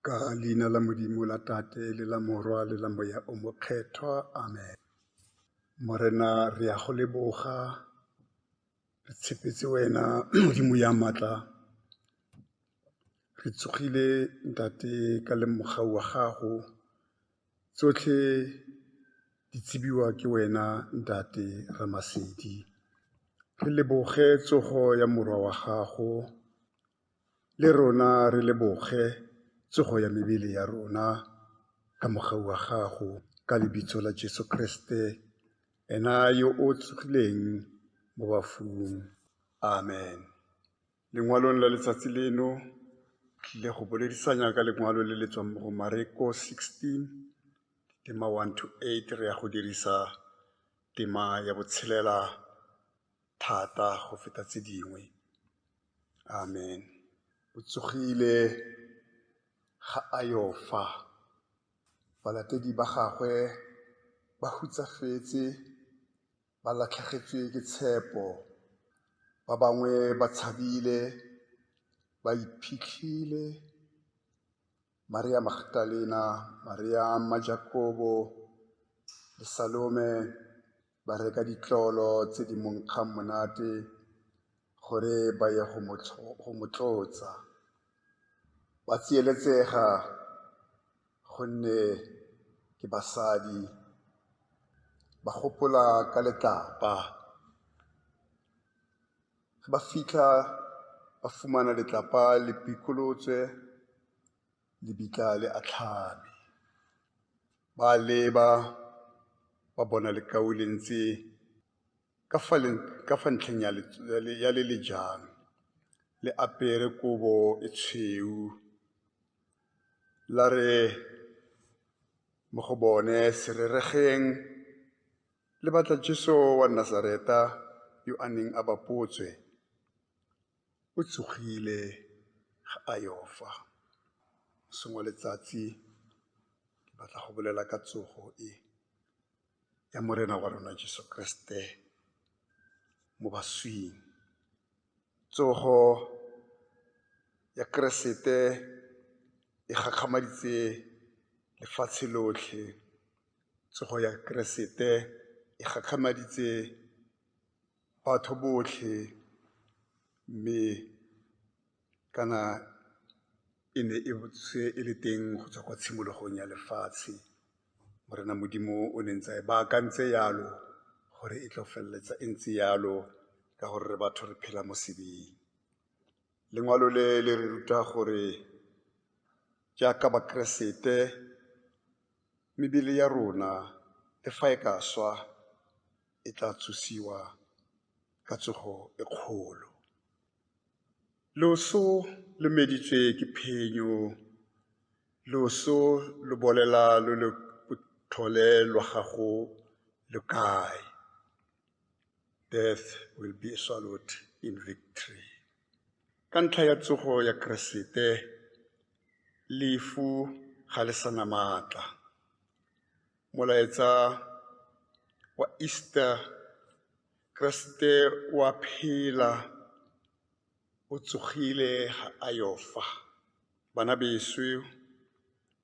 Ka leina la Modimo la Tate le la Morwa le la Moya o Mokgethwa. Amen. Morena, re ya go leboga, re tshepetse wena Modimo ya maatla. Re tsogile Ntate ka le mogau wa gago, tsotlhe di tsebiwa ke wena Ntate Ramasedi. Re leboge tsogo ya morwa wa gago, le rona re leboge tsogo ya mebele ya rona ka mogau wa gago, ka lebitso la Jesu Kriste, ena yo o tsogileng mo bafung. Amen. Lengwalong la letsatsi leno, tlile go boledisanya ka lengwalo le le tswang mo go Mareko 16, tema 1 to 8. Re ya go dirisa tema ya botshelela thata go feta tse dingwe. Amen. O tsogile, ga a yo fa. Balatedi ba gagwe ba hutsafetse, ba latlhegetswe ke tshepo. Ba bangwe ba tshabile, ba iphitlhile. Maria Magdalena, Maria mma Jakobo le Salome ba reka ditlolo tse di monkgang monate gore ba ye go mo tlotsa. Ba tsieletsega gonne ke basadi, ba gopola ka letlapa. Ge ba fitlha ba fumana letlapa le pikolotswe, lebitla le atlhame. Ba leba, ba bona lekau le ntse ka fa ntlheng ya le le jang, le apere kobo e tshweu. La re mo go bone, se reregeng, le batla Jesu wa Nazareta yo a neng a bapotswe. O tsogile, ga a yo fa. Mosong wa letsatsi ke batla go bolela ka tsogo e ya Morena wa rona Jesu Kriste mo baswing. Tsogo ya Keresete e gakgamaditse lefatshe lotlhe. Tsogo ya Keresete e gakgamaditse batho botlhe, mme kana e ne e e le teng go tswa kwa tshimologong ya lefatshe. Morena Modimo o ne ntse a e baakantse yalo gore e tlo feleletsa e ntse yalo, ka gore re batho re phela mo sebeng. Lengwalo le le re ruta gore jaaka Bakeresete, mebele ya rona le fa e ka swa e tla tsosiwa ka tsogo e kgolo. Loso lo meditswe ke phenyo, loso lo bolela lo le botlhole lwa gago lo kae? Death will be swallowed in victory. Ka ntlha ya tsogo ya Keresete, lefu ga le sa na maatla. Molaetsa wa Easter, Keresete o a phela, o tsogile, ga a yo fa. Bana beso,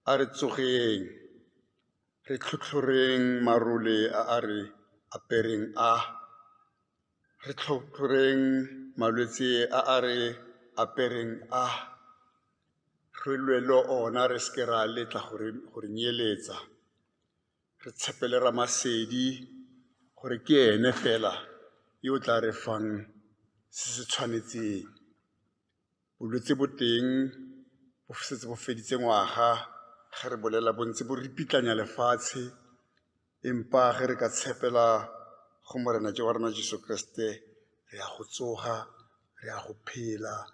a re tsogeng, re tlhotlhoreng marole a a re apereng a, re tlhotlhoreng malwetse a a re apereng a, re lwe le ona, re seke ra letla go re nyeletsa. Re tshepele Ramasedi gore ke ene fela yo o tla re fang se se tshwanetseng. Bolwetse bo teng bo setse bo feditse ngwaga ge re bolela, bo ntse bo ripitlanya lefatshe, empa ge re ka tshepela go Morena wa rona Jesu Kriste, re ya go tsoga, re ya go phela,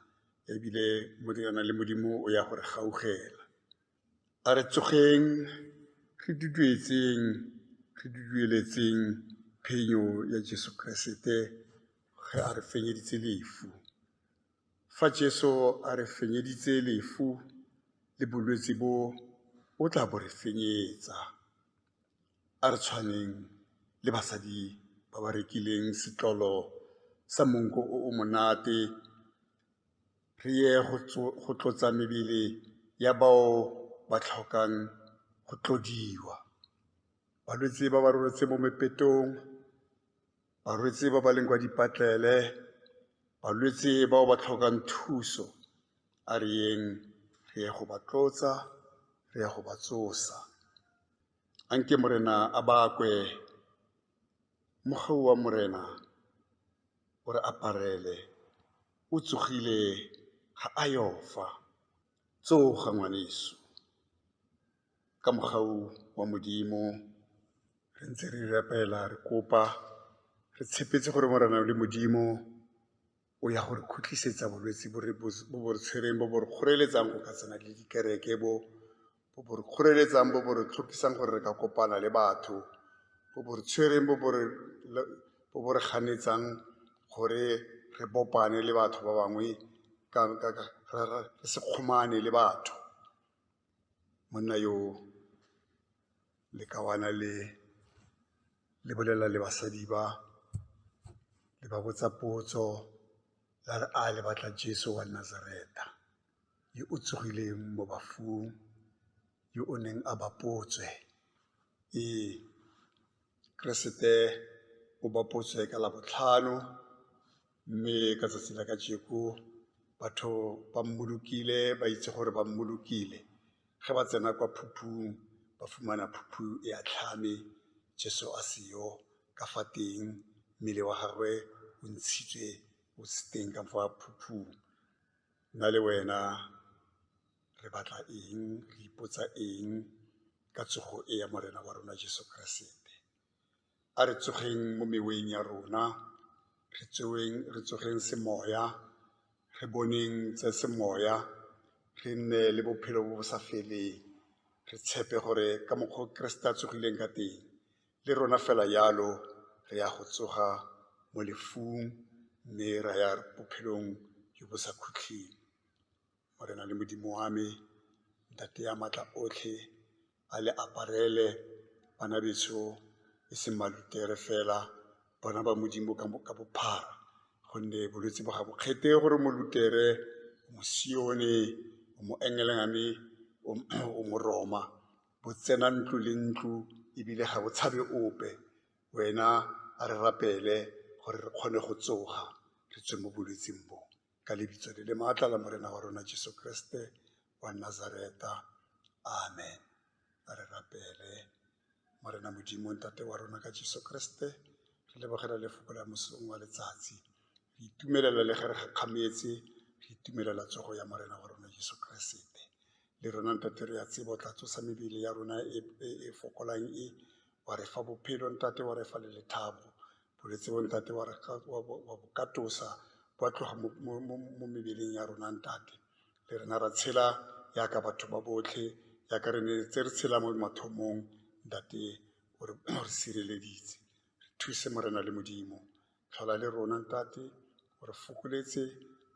ebile Morena le Modimo o ya go re gaugela. A re tsogeng, re duduetseng, re dudueletseng phenyo ya Jesu Keresete ge a re fenyeditse lefu. Fa Jesu a re fenyeditse lefu le bolwetse bo, o tla bo re fenyetsa. A re tshwaneng le basadi ba ba rekileng setlolo sa monko o o monate, re ye go tlotsa mebele ya bao ba tlhokang go tlodiwa. Balwetse ba ba robetse mo mepetong, balwetse ba ba leng kwa dipatlele, balwetse bao ba tlhokang thuso, a re yeng re ye go ba tlotsa, re ye go ba tsosa. Anke Morena a bakwe, mogau wa Morena o re aparele, o tsogile ga a yo fa. Tsoga ngwaneso, ka mogau wa Modimo re ntse re rapela, re kopa, re tshepetse gore Morena le Modimo o ya go re khutlisetsa bolwetse bo bo re tshwereng, bo bo re kgoreletsang go ka tsena le dikereke, bo bo re kgoreletsang, bo bo re tlhokisang gore re ka kopana le batho, bo bo re tshwereng, bo bo re ganetsang gore re bopane le batho ba bangwe, re se kgomane le batho. Monna yo lekawana le le bolela le basadi ba, le ba botsa potso, la re a le batla Jesu wa Nazareta, yo o tsogileng mo bafung, yo o neng a bapotswe. Ee, Keresete o bapotswe ka Labotlhano, mme ka tsatsi la kajeko batho ba mmolokile, ba itse gore ba mmolokile. Ge ba tsena kwa phuphung, ba fumana phuphu e atlhame, Jesu a seo ka fa teng, mmele wa gagwe o ntshitswe o se teng ka fa phuphung. Nna le wena re batla eng, re ipotsa eng ka tsogo e ya Morena wa rona Jesu Keresete? A re tsogeng mo meweng ya rona, re tsogeng semoya, re boneng tse semoya, re nne le bophelo bo bo sa feleng. Re tshepe gore ka mokgwa o Keresete a tsogileng ka teng, le rona fela jalo re ya go tsoga mo lefung, mme ra ya bophelong jo bo sa khutleng. Morena le Modimo wa me, Ntate ya maatla otlhe, a le aparele bana betsho, e seng malutere fela, bona ba Modimo ka bophara, gonne bolwetse bo ga bo kgethe gore o molutere, o mosione, o mo Engelane, o mo Roma, bo tsena ntlo le ntlo ebile ga bo tshabe ope. Wena a re rapele gore re kgone go tsoga, re tswe mo bolwetseng bo. Ka lebitso le le maatla la Morena wa rona Jesu Kriste wa Nazareta, amen. A re rapele. Morena Modimo, Ntate wa rona ka Jesu Kriste, re lebogela lefoko la mosong wa letsatsi. Re itumelela le ge re gakgametse, re itumelela tsogo ya Morena wa rona Jesu Kriste. Le rona Ntate re a tseba o tla tsosa mebele ya rona e fokolang e, wa re fa bophelo Ntate, wa re fa le lethabo. Bolwetse bo Ntate wa bo katosa, bo a tloga mo mebeleng ya rona Ntate. Le rena ra tshela yaka batho ba botlhe, yaka re ne tse re tshela mo mathomong, Ntate o re sireleditse. Re thuse Morena le Modimo, tlhola le rona Ntate, o re fokoletse,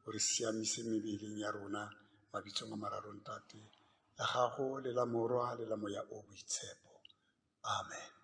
o re siamise mebeleng ya rona, mabitsong a mararo Ntate, la gago le la Morwa le la Moya o Boitshepo. Amen.